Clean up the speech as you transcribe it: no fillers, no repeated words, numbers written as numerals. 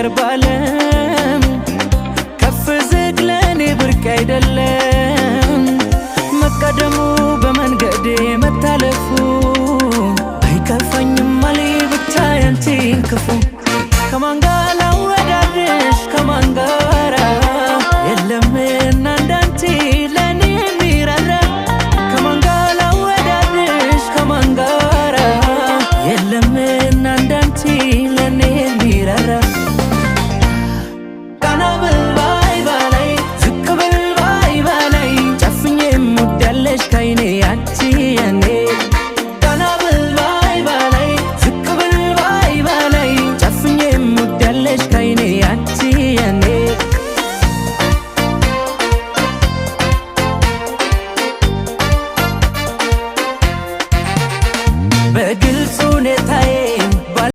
ነገር ባለም ከፍ ዝቅ ለእኔ ብርቅ አይደለም። መቀደሙ በመንገዴ መታለፉ አይከፋኝም አሌ ብቻ ያንቺን ክፉ።